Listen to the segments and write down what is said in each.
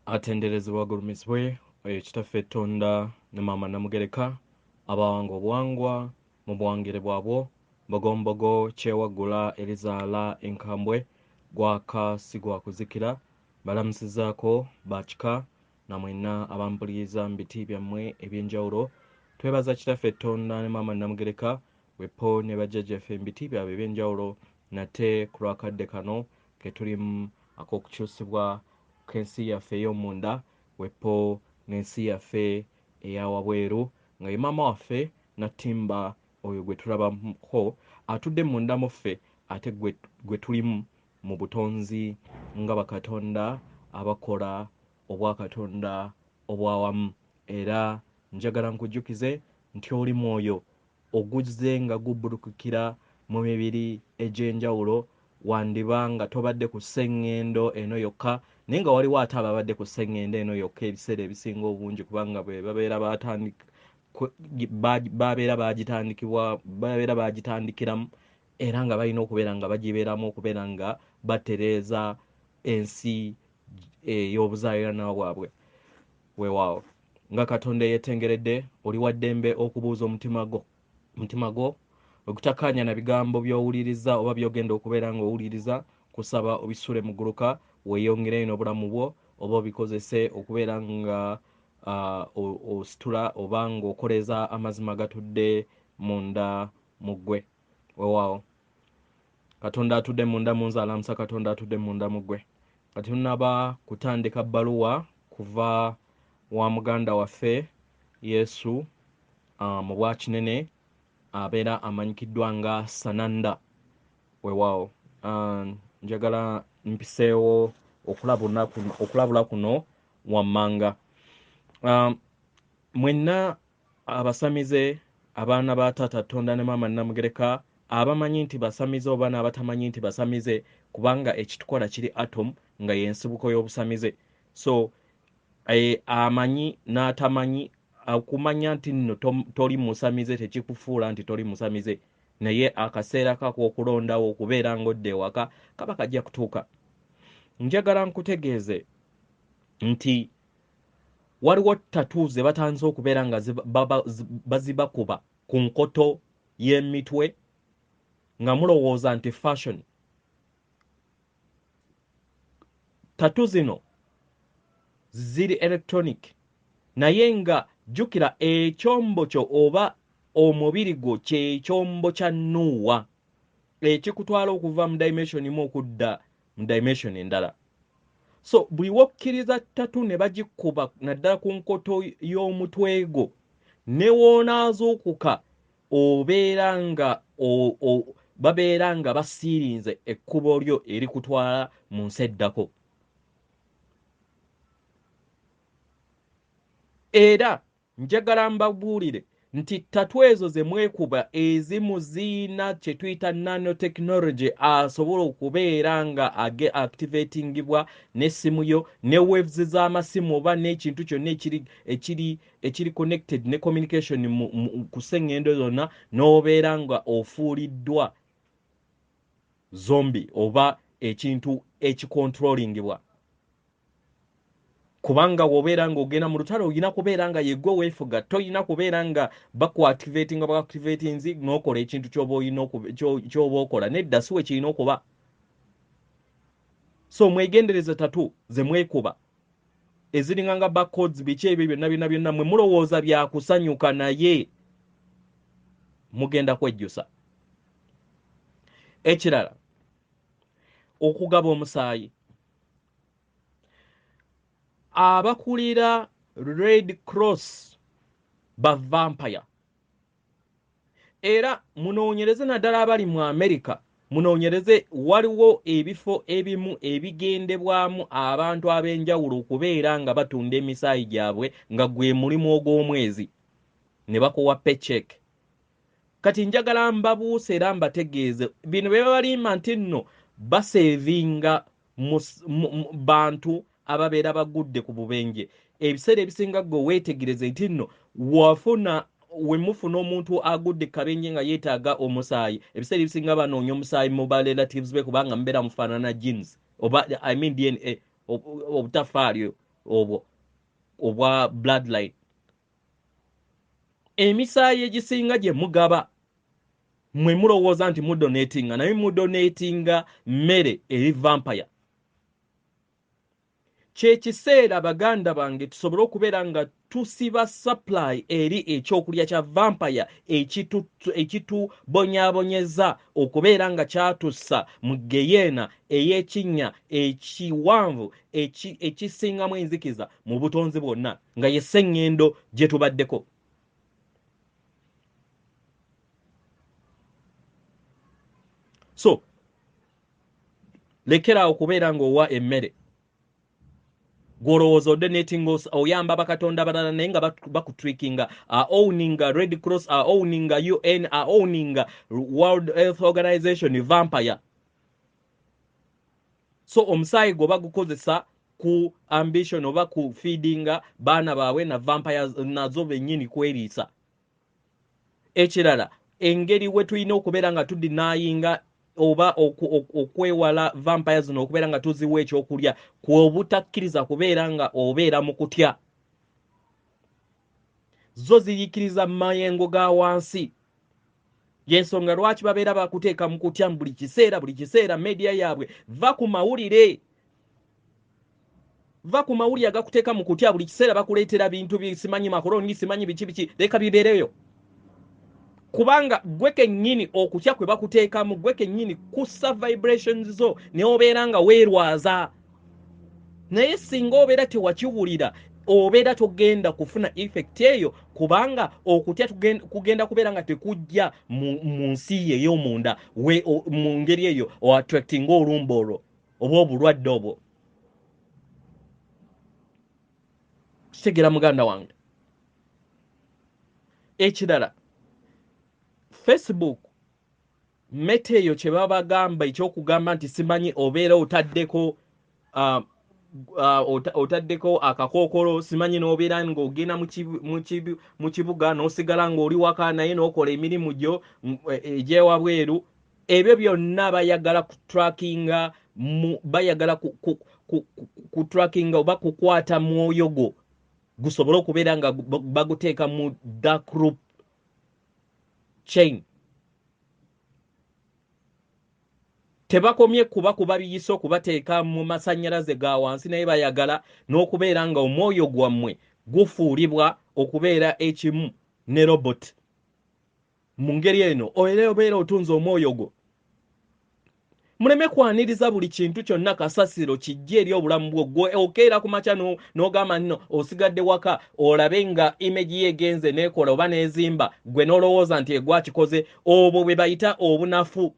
Atenderezebwa agulumizibwe oyo Kitaffe Ttonda ne Maama Namugereka abawanga obuwangwa mu buwangire bwabwo, Mbogombogo kyewaggula erizaala enkambwe, gwaka si gwa kuzikira. Mbalamusizaako ba kika na mwenna abampuliriza mu biti byammwe eby'enjawulo. Twebaza Kitaffe Ttonda ne Maama Namugereka wepo ne bajjajjaffe mu biti byabwe eby'enjawulo nate ku lw'akadde kano ke tulimu ak'okukyusibwa k'ensi yaffe ey'omunda wepo n'ensi yaffe eya wabweru, nga ye maama waffe Nattimba oyo gwe tulabako atudde munda mu ffe ate gwe tulimu mu butonzi nga bakatonda abakola obwakatonda obwawamu. Era njagala nkujjukize nti oli mwoyo oguzze nga gubbulukukira mu mibiri egy'enjawulo, wandiba nga tobadde ku sseŋŋendo eno yokka, naye nga waliwo ate ababadde ku sseŋŋendo eno yokka ebiseera ebisinga obungi, kubanga bwe babeera babeera bagitandikibwa, babeera bagitandikiramu, era nga balina okubeera nga bagibeeramu okubeera nga batereeza ensi ey'obuzaaliranwa bwabwe. Weewaawo nga Katonda eyeetengeredde, oli wa ddembe okubuuza omutima gwo okutakkaanya na bigambo by'owuliriza oba by'ogenda okubeera ng'owuliriza, kusaba obisule mu gguluka, weeyongereyo n'obulamu bwo, oba obikozese okubeera nga ositula oba ng'okoleza amazima gatudde munda mu ggwe. Weewaawo Katonda atudde munda mu nze alamusa Katonda atudde munda mu ggwe. Kati tunnaba kutandika bbaluwa kuva wa muganda waffe Yesu mu bwakinene abeera amanyikiddwa nga Sananda. Weewaawo njagala mpiseewo okulabula kuno wammanga. Mwenna abasamize, abaana ba taata Ttonda ne maama Namugereka, abamanyi nti basamize oba n'abatamanyi nti basamize, kubanga ekitukola kiri atom nga y'ensibuko y'obusamize. So amanyi n'atamanyi, okumanya nti nno toli musamize tekikufuula nti toli musamize, naye akaseera kako okulondawo okubeera ng'odda ewaka kaba kajja kutuuka. Njagala nkutegeeze nti waliwo tattoo ze batandise okubeera nga bazibakuba ku nkoto y'emitwe nga mulowooza nti fashion. Tattoo zino ziri electronic, naye nga jjukira ekyombo kyo oba omubiri gwo ky'ekyombo kya Nuuwa ekikutwala okuva mu dimension emu okudda mu dimension endala. So buli w'okkiriza tattoo ne bagikuba naddala ku nkoto y'omutwe gwo, ne w'onaazuukuka obeera nga babeera nga basiirinze ekkubo lyo erikutwala mu nsi eddako. Era njagala mbabuulire nti tattoo ezo ze mwekuba ezimu ziyina kye tuyita nanotechnology, asobola okubeera nga activatingibwa n'essimu yo ne waves z'amasimu oba n'ekintu kyonna ekiri connected ne communication ku sseŋŋendo zonna, n'obeera nga ofuuliddwa zombie oba ekintu ekicontrollingibwa. Kubanga bw'obeera ng'ogenda mu lutalo olina kubeera nga yeggwe weefuga, toyina kubeera nga bakuactivatinga bakuactivatinzi n'okola ekintu ky'oba olina ky'oba okola. Nedda, si we kirina okuba. So mwegendereze tattoo ze mwekuba eziringa nga barcodes, biki ebyo byonna byonna byonna, mwe mulowooza bya kusanyuka naye mugenda kwejjusa. Ekirala, okugaba omusaayi. Abakulira Red Cross ba vampire, era munoonyereze naddala abali mu America, munoonyereze, waliwo ebifo ebimu ebigendebwamu abantu ab'enjawulo okubeera nga batunda emisaayi gyabwe nga gwe mulimu ogw'omwezi ne bakuwa paycheck. Kati njagala mbabuuse era mbategeeze bino bye babalimba nti nno basevinga bantu ababeera bagudde ku bubenje. Ebiseera ebisinga gwe weetegereze nti nno we mufuna omuntu agudde kabenje nga yeetaaga omusaayi, ebiseera ebisinga banoonya omusaayi mu ba relatives be, kubanga mubeera mufaanana genes oba I mean DNA, obutafaaliyo. Obwo obwa bloodline, emisaayi egisinga gye mugaba, mwe mulowooza nti mudonatinga, naye mudonatinga mmere eri vampire. Kyekiseera, baganda bange, tusobole okubeera nga tusiba supply eri ekyokulya kya vampire ekitubonyaabonyeza okubeera nga kyatussa mu geyeena ey'ekinnya ekiwanvu ekisingamu enzikiza mu butonzi bwonna, nga ye sseŋŋendo gye tubaddeko. So lekeraawo okubeera ng'owa emmere gw'olowooza odonating, oyamba bakatonda abalala, naye nga bakutrickinga. Owninga Red Cross, owninga UN, owninga World Health Organization, vampire. So omusaayi gwe bagukozesa ku ambition oba ku feedinga baana baabwe na vampire nazo bennyini kweriisa. Ekirala, engeri we tulina okubeera nga tudenyinga oba okwewala vampire zino okubeera nga tuziwa ekyokulya, kwobutakkiriza kubeera nga obeera mu kutya. Zo ziyikiriza mayengo ga wansi, yensonga lwaki babeera bakuteeka mu kutya buli kiseera, buli kiseera. Media yaabwe, va ku mawulire, va ku mawulire agakuteeka mu kutya. Buli kiseera bakuleetera bintu simanyi Macron, simanyi biki biki. Leka bibeereyo, kubanga gwe kennyini okutya kwe bakuteekamu, gwe kennyini kussa vibrations zo ne obeera nga weerwaza. Naye singa obeera tewakiwulira, obeera togenda kufuna effect eyo, kubanga okutya kugenda kubeera nga tekujja mu nsi ye ey'omunda. Mu ngeri eyo oattractinga olumba olwo oba obulwadde obwo. Kitegeera, muganda wange? Ekirala, Facebook Meta eyo kye babagamba ekyokugamba nti simanyi obeera otaddeko otaddeko akakookolo, simanyi n'obeera ng'ogenda mu kibuga n'osigala ng'oli waka, naye n'okola emirimu gyo egyewabweru. Ebyo byonna bayagala kutrackinga, bayagala kutrackinga oba kukwata mwoyo gwo gusobole okubeera nga baguteeka mu dark group chain. Tebakomye kuba kuba biyiso okubateeka mu masannyalaze ga wansi, naye bayagala n'okubeera nga omwoyo gwammwe gufuulibwa okubeera ekimu ne robot. Mu ngeri eno era obeera otunze omwoyo gwo. Muleme kwaniriza buli kintu kyonna kasasiro kijje eri obulamu bwo. Gwe okeera ku makya n'ogamba nno osigadde waka, olabe nga image ye egenze neekola oba n'ezimba, gwe n'olowooza nti egwakikoze. Obwo bwe bayita obunafu.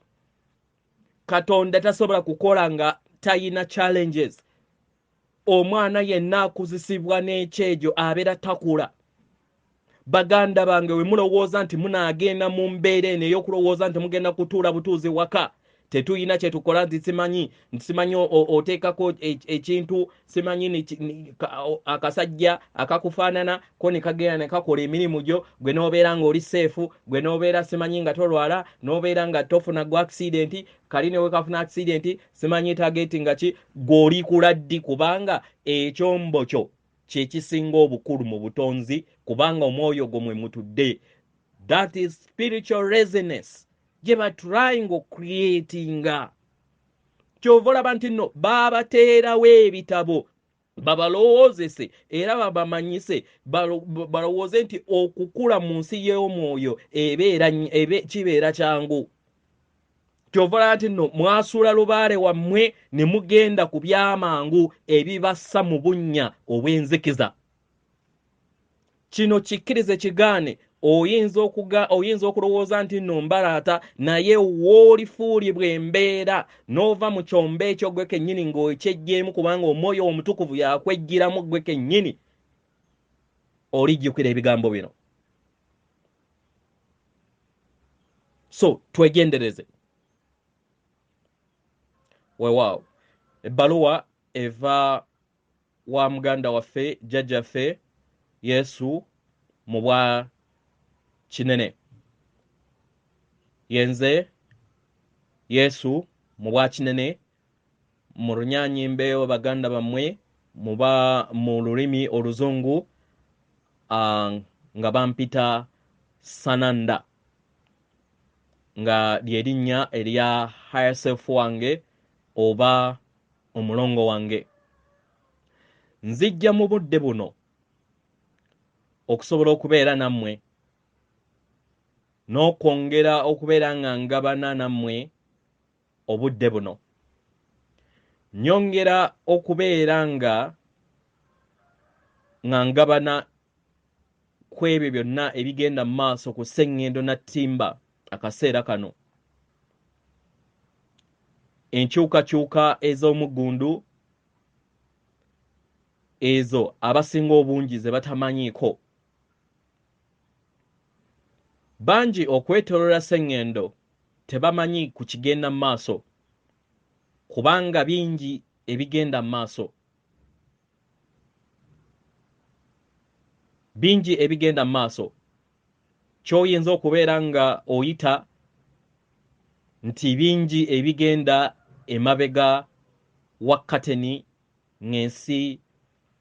Katonda tasobola kukola nga tayina challenges. Omwana yenna akuzisibwa n'ekyejo abeera takula. Baganda bange, we mulowooza nti munaagenda mu mbeera eno ey'okulowooza nti mugenda kutuula butuuzi waka, tetulina kyetukola, nti simanyi, nti simanyi oteekako ekintu, simanyi akasajja akakufaanana ko ne kagenda ne kakola emirimu gyo, gwe n'obeera ng'oli safe, gwe n'obeera simanyi nga tolwala, n'obeera nga tofuna gwa accident, kali ne wekafuna accident, simanyi target nga ki, gw'oli kula ddi? Kubanga ekyombo kyo kyekisinga obukulu mu butonzi, kubanga omwoyo gwo mwe mutudde. That is spiritual laziness gye batrying ocreatinga. Kyova olaba nti nno babateerawo ebitabo babalowoozese era babamanyise, balowooze nti okukula mu nsi y'omwoyo kibeera kyangu. Kyova olaba nti nno mwasuula lubaale wammwe ne mugenda ku byamangu ebibassa mu bunnya obw'enzikiza. Kino kikkirize kigaane, oyinza okulowooza nti nno mbalaata, naye w'olifuulibwa embeera n'ova mu kyombo ekyo gwe kennyini ng'okyeggyemu, kubanga omwoyo omutukuvu yakweggyiramu gwe kennyini, olijjukira ebigambo bino. So twegendereze. Weewaawo, ebbaluwa eva wa muganda waffe, jjajjaffe Yesu mu bwa kinene. Yenze Yesu mu bwa kinene mu Runyanyimbe, baganda bammwe. Muba mu lulimi oluzungu nga bampita Sananda, nga lyerinnya erya higher self wange oba omulongo wange. Nzijja mu budde buno okusobola okubeera nammwe n'okwongera okubeera nga ngabana nammwe obudde buno. Nyongera okubeera nga ngabana ku ebyo byonna ebigenda mu maaso ku Sseŋŋendo Nattimba akaseera kano. Enkyukakyuka ez'omuggundu ezo abasinga obungi ze batamanyiiko. Bangi okwetooloola Sseŋŋendo tebamanyi ku kigenda mu maaso, kubanga bingi ebigenda mu maaso. Bingi ebigenda mu maaso. Ky'oyinza okubeera nga oyita nti bingi ebigenda emabega wa kateni ng'ensi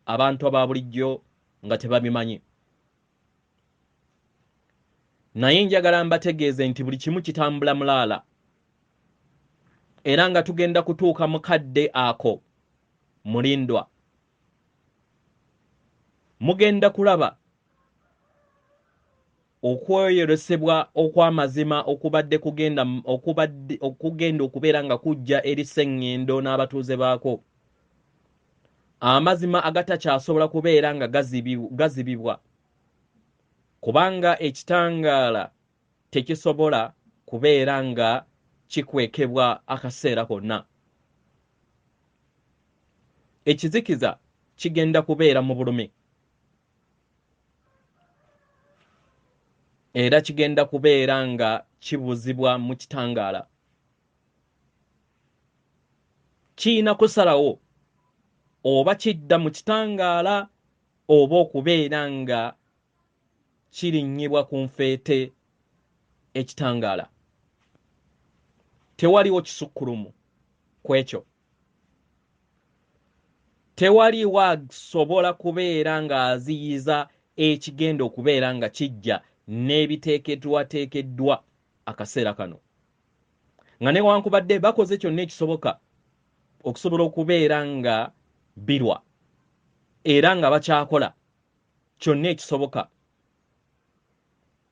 abantu aba bulijjo nga tebabimanyi. Naye njagala mbategeeze nti buli kimu kitambula mulaala, era nga tugenda kutuuka mu kadde ako mulindwa. Mugenda kulaba okweyolesebwa okw'amazima okubadde kugenda okubadde okugenda okubeera nga kujja eri Sseŋŋendo n'abatuuze baako. Amazima agatakyasobola kubeera nga gazibibwa, kubanga ekitangaala tekisobola kubeera nga kikwekebwa akaseera konna. Ekizikiza kigenda kubeera mu bulumi, era kigenda kubeera nga kibuzibwa mu kitangaala. Kiyina kusalawo oba kidda mu kitangaala oba okubeera nga kirinnyibwa ku nfeete ekitangaala. Tewaliwo kisukkulumu ku ekyo. Tewaliwo asobola kubeera ng'aziyiza ekigenda okubeera nga kijja n'ebiteekeddwateekeddwa akaseera kano. Nga newankubadde bakoze kyonna ekisoboka okusobola okubeera nga birwa, era nga bakyakola kyonna ekisoboka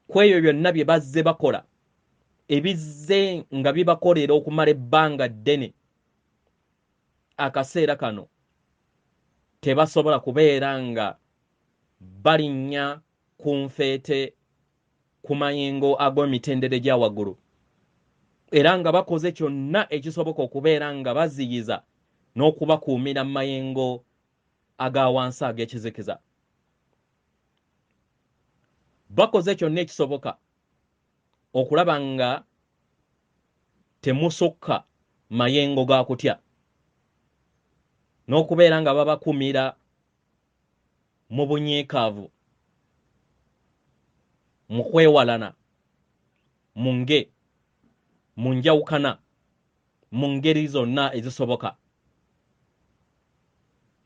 ku ebyo byonna bye bazze bakola, ebizze nga bibakolera okumala ebbanga ddene, akaseera kano tebasobola kubeera nga balinnya ku nfeete ku mayengo ag'emitendera egya waggulu, era nga bakoze kyonna ekisoboka okubeera nga baziyiza n'okubakuumira mu mayengo aga wansi ag'ekizikiza. Bakoze kyonna ekisoboka okulaba nga temusukka mayengo ga kutya, n'okubeera nga babakumira mu bunyiikaavu, mu kwewalana, mu nge, mu njawukana, mu ngeri zonna ezisoboka.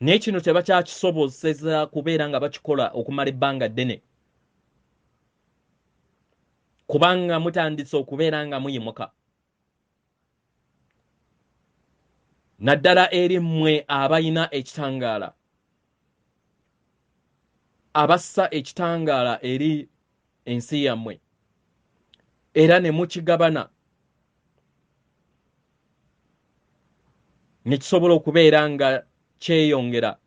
Naye kino tebakyakisobozesa kubeera nga bakikola okumala ebbanga ddene, kubanga mutandise okubeera nga muyimuka, naddala eri mmwe abalina ekitangaala, abassa ekitangaala eri ensi yammwe, era ne mukigabana ne kisobola okubeera nga kyeyongera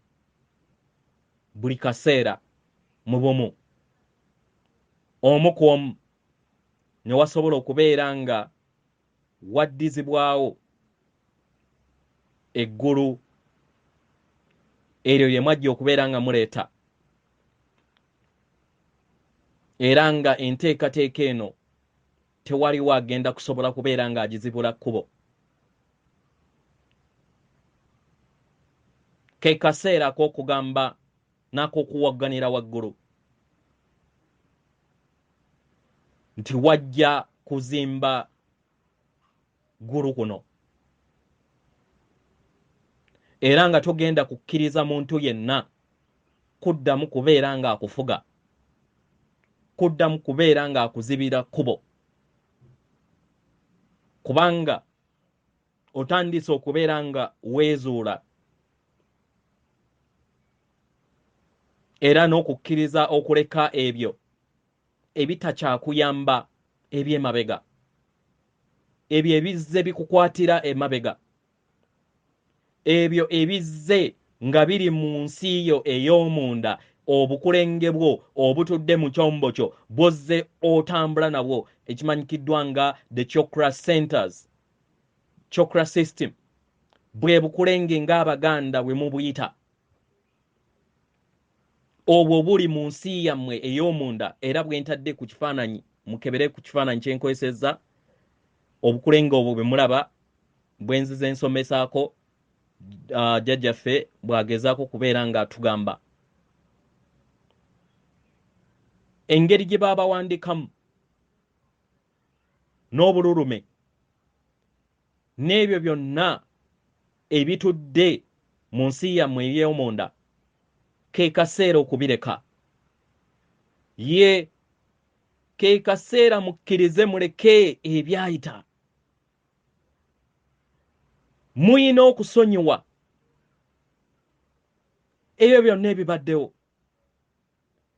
buli kaseera mu bumu, omu ku omu, ne wasobola okubeera nga waddizibwawo eggulu eryo lye mwajja okubeera nga muleeta, era nga enteekateeka eno tewaliwo agenda kusobola kubeera ng'agizibula kkubo. Ke kaseera ak'okugamba n'ak'okuwagganira waggulu nti wajja kuzimba ggulu kuno. Era nga togenda kukkiriza muntu yenna kuddamu kubeera ng'akufuga, kuddamu kubeera ng'akuzibira kkubo, kubanga otandise okubeera nga weezuula era n'okukkiriza okuleka ebyo ebitakyakuyamba eby'emabega, ebyo ebizze bikukwatira emabega, ebyo ebizze nga biri mu nsi yo ey'omunda, obukulenge bwo obutudde mu kyombo kyo bw'ozze otambula nabwo, ekimanyikiddwa nga the chakra centers, chakra system, bwe bukulenge ng'Abaganda bwe mubuyita. Obwo buli mu nsi yammwe ey'omunda, era bwe ntadde ku kifaananyi, mukebere ku kifaananyi kye nkozesezza, obukulenge obwo bwe mulaba bwe nzize nsomesaako, jjajjaffe bw'agezaako okubeera ng'atugamba engeri gye baabawandiikamu n'obululume n'ebyo byonna ebitudde mu nsi yammwe ey'omunda, ke kaseera okubireka. Ye ke kaseera mukkirize muleke ebyayita. Muyina okusonyiwa ebyo byonna ebibaddewo,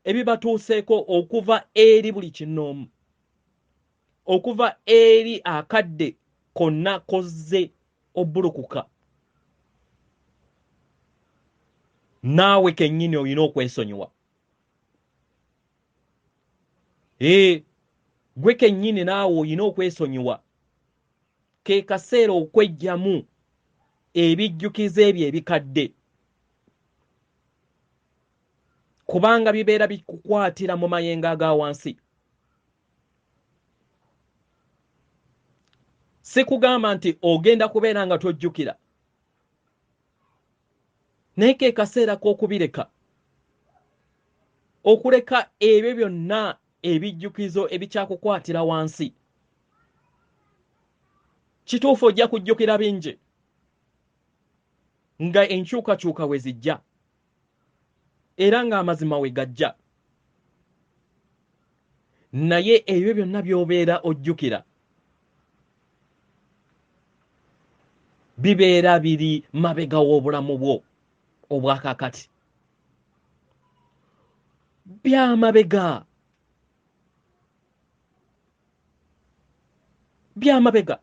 ebibatuuseeko okuva eri buli kinnoomu, okuva eri akadde konna kozze obbulukuka. Naawe kennyini olina okwesonyiwa. Gwe kennyini naawe olina okwesonyiwa. Ke kaseera okweggyamu ebijjukizo ebyo ebikadde, kubanga bibeera bikukwatira mu mayengo aga wansi. Sikugamba nti ogenda kubeera nga tojjukira, naye ke kaseera k'okubireka, okuleka ebyo byonna ebijjukizo ebikyakukwatira wansi. Kituufu ojja kujjukira bingi nga enkyukakyuka we zijja era ng'amazima we gajja, naye ebyo byonna by'obeera ojjukira bibeera biri mabega w'obulamu bwo obwakakati, byamabega, byamabega.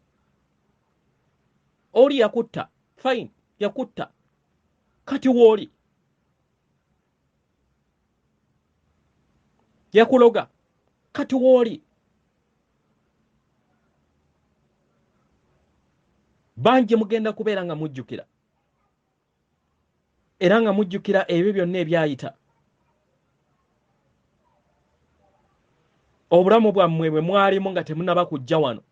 Oli yakutta, fine, yakutta, kati wooli yakuloga, kati wooli. Bangi mugenda kubeera nga mujjukira, era nga mujjukira ebyo byonna ebyayita. Obulamu bwammwe bwe mwalimu nga temunnaba kujja wano,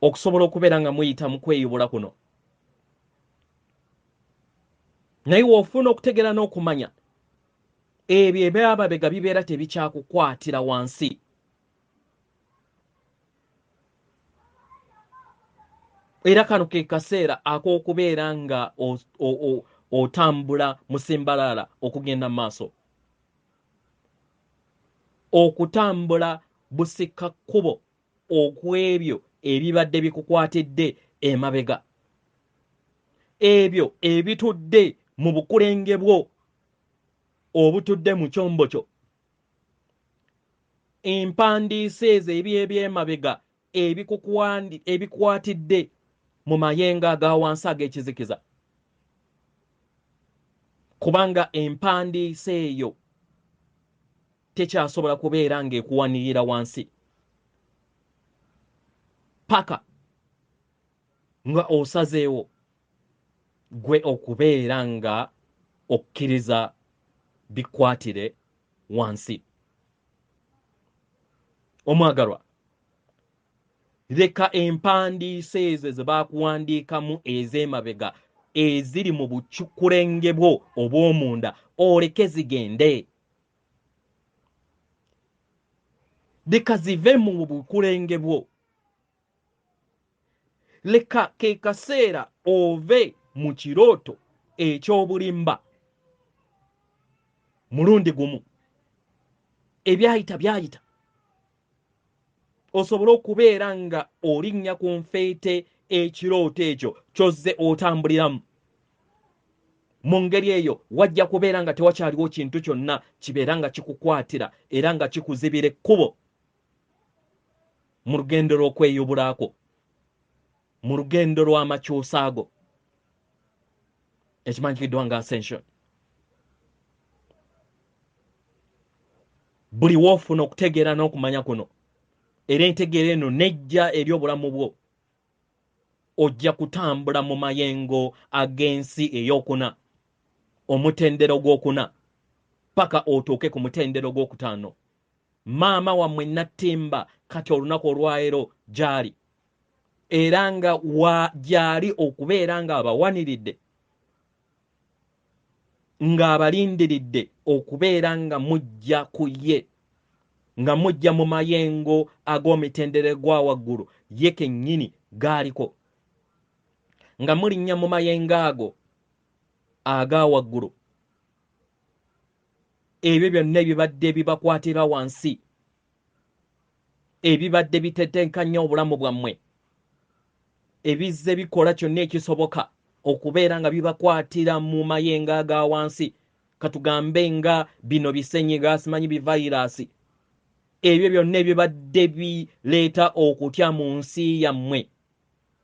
okusobola okubeera nga muyita mu kweyubula kuno. Naye w'ofuna okutegeera n'okumanya, ebyo eby'amabega bibeera tebikyakukwatira wansi. Era kano ke kaseera ak'okubeera nga otambula musimbalaala okugenda mu maaso, okutambula busika kkubo okw'ebyo ebibadde bikukwatidde emabega, ebyo ebitudde mu bukulenge bwo obutudde mu kyombo kyo, empandiisa ezo eby'ebyemabega ebikwatidde mu mayengo aga wansi ag'ekizikiza, kubanga empandiisa eyo tekyasobola kubeera ng'ekuwanirira wansi paka nga osazeewo gwe okubeera nga okkiriza bikwatire wansi. Omwagalwa, leka empandiisa ezo ze baakuwandiikamu ez'emabega eziri mu bukulenge bwo obw'omunda oleke zigende, leka zive mu bukulenge bwo, Leka ke kaseera ove mu kirooto eky'obulimba mulundi gumu. Ebyayita byayita, osobola okubeera nga olinnya ku nfeete ekirooto ekyo ky'ozze otambuliramu. Mu ngeri eyo wajja kubeera nga tewakyaliwo kintu kyonna kibeera nga kikukwatira era nga kikuzibira ekkubo mu lugendo lw'okweyubulaako, mu lugendo lw'amakyusaago ekimanyikiddwa nga ascension. Buli w'ofuna okutegeera n'okumanya kuno, era entegeera eno nejja eri obulamu bwo, ojja kutambula mu mayengo ag'ensi ey'okuna, omutendero gw'okuna, paka otuuke ku mutendero gw'okutaano. Maama wammwe Nattimba kati olunaku olwaleero gy'ali, era nga wa gy'ali okubeera nga abawaniridde, ng'abalindiridde okubeera nga mujja ku ye, nga mujja mu mayengo ag'omitendera gwa waggulu ye kennyini g'aliko, nga mulinnya mu mayengo ago aga waggulu. Ebyo byonna ebibadde bibakwatira wansi, ebibadde bitetenkanya obulamu bwammwe, ebizze bikola kyonna ekisoboka okubeera nga bibakwatira mu mayengo aga wansi, katugambe nga bino bisenyiga, simanyi bivairasi, ebyo byonna ebibadde bireeta okutya mu nsi yammwe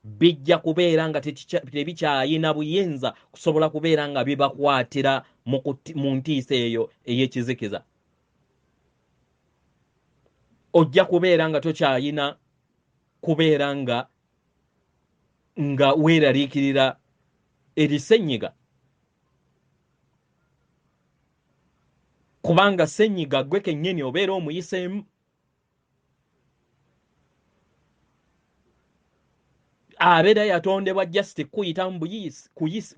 bijja kubeera nga tebikyayina buyinza kusobola kubeera nga bibakwatira mu ntiisa eyo ey'ekizikiza. Ojja kubeera nga tokyayina kubeera nga weeraliikirira eri ssenyiga, kubanga ssenyiga gwe kennyini obeera omuyiseemu. Abeera yatondebwa just kuyita mu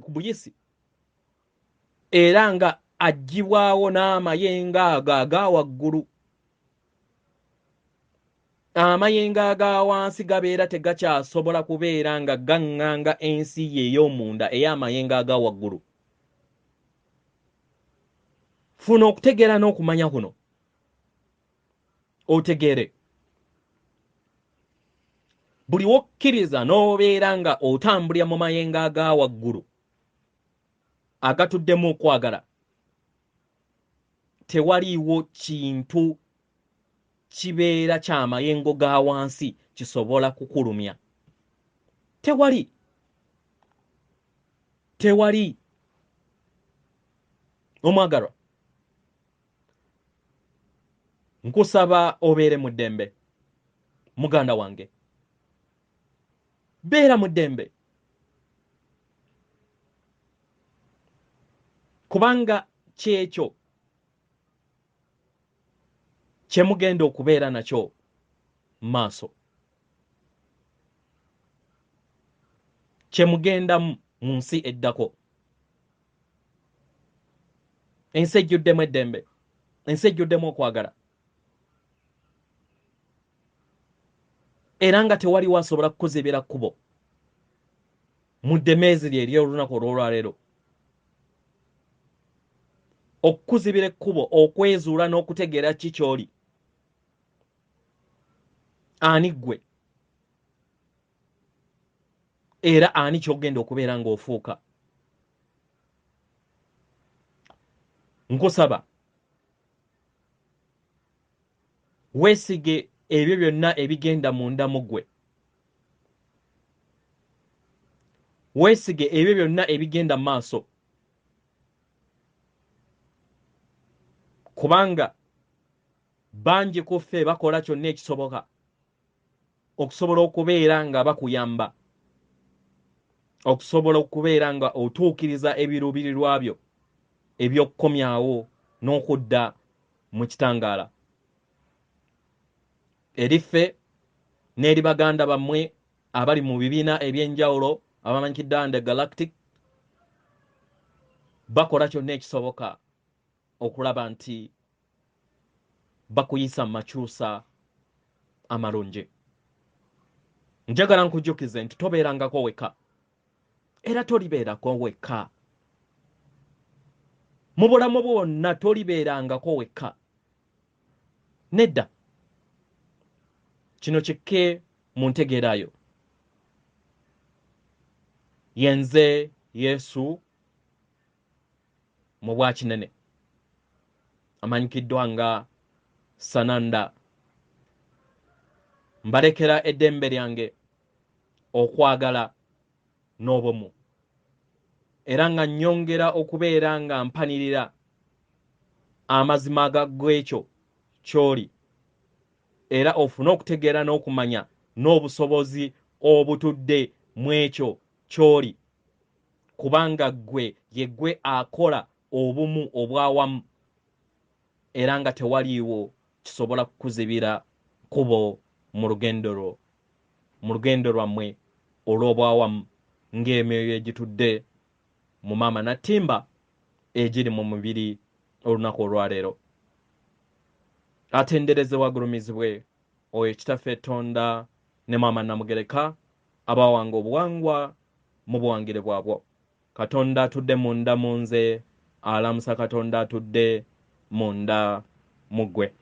buyisi, era nga aggyibwawo n'amayengo ago aga waggulu. Amayengo aga wansi gabeera tegakyasobola kubeera nga gaŋŋanga ensi ye ey'omunda ey'amayengo aga waggulu. Funa okutegeera n'okumanya kuno, otegeere buli wokkiriza n'obeera nga otambulira mu mayengo aga waggulu agatuddemu okwagala, tewaliiwo kintu kibeera ky'amayengo ga wansi kisobola kukulumya. Tewali, tewali. Omwagalwa, nkusaba obeere mu ddembe, muganda wange, beera mu ddembe, kubanga kyekyo kye mugenda okubeera nakyo maaso, kye mugendamu mu nsi eddako, ensi ejjuddemu eddembe, ensi ejjuddemu okwagala, era nga tewaliwo asobola kukuzibira kkubo mu ddemeezi lye ery'olunaku olw'olwaleero. Okukuzibira ekkubo, okwezuula n'okutegeera ki ky'oli, ani ggwe, era ani ky'ogenda okubeera ng'ofuuka. Nkusaba weesige ebyo byonna ebigenda munda mu ggwe, weesige ebyo byonna ebigenda mu maaso, kubanga bangi ku ffe bakola kyonna ekisoboka okusobola okubeera nga bakuyamba, okusobola okubeera nga otuukiriza ebiruubirirwa byo eby'okukomyawo n'okudda mu kitangaala. Eri ffe n'eri baganda bammwe abali mu bibiina eby'enjawulo abamanyikiddwa the Galactic, bakola kyonna ekisoboka okulaba nti bakuyisa mu makyusa amalungi. Njagala nkujjukize nti tobeerangako wekka, era tolibeerako wekka mu bulamu bwonna, tolibeerangako wekka. Nedda, kino kikke mu ntegeerayo. Yenze Yesu mu bwakinene, amanyikiddwa nga Sananda. Mbalekera eddembe lyange, okwagala n'obumu, era nga nnyongera okubeera nga mpanirira amazima ag'ekyo ky'oli, era ofune okutegeera n'okumanya n'obusobozi obutudde mu ekyo ky'oli, kubanga ggwe ye ggwe akola obumu obwawamu, era nga tewaliiwo kisobola kukuzibira kkubo mu lugendo lwo, mu lugendo lwammwe olw'obwawamu, ng'emyoyo egitudde mu maama Nattimba egiri mu mubiri olunaku olwaleero. Atenderezebwa agulumizibwe oyo Kitaffe Tonda ne maama Namugereka, abawanga obuwangwa mu buwangire bwabwo. Katonda atudde munda mu nze alamusa Katonda atudde munda mu ggwe.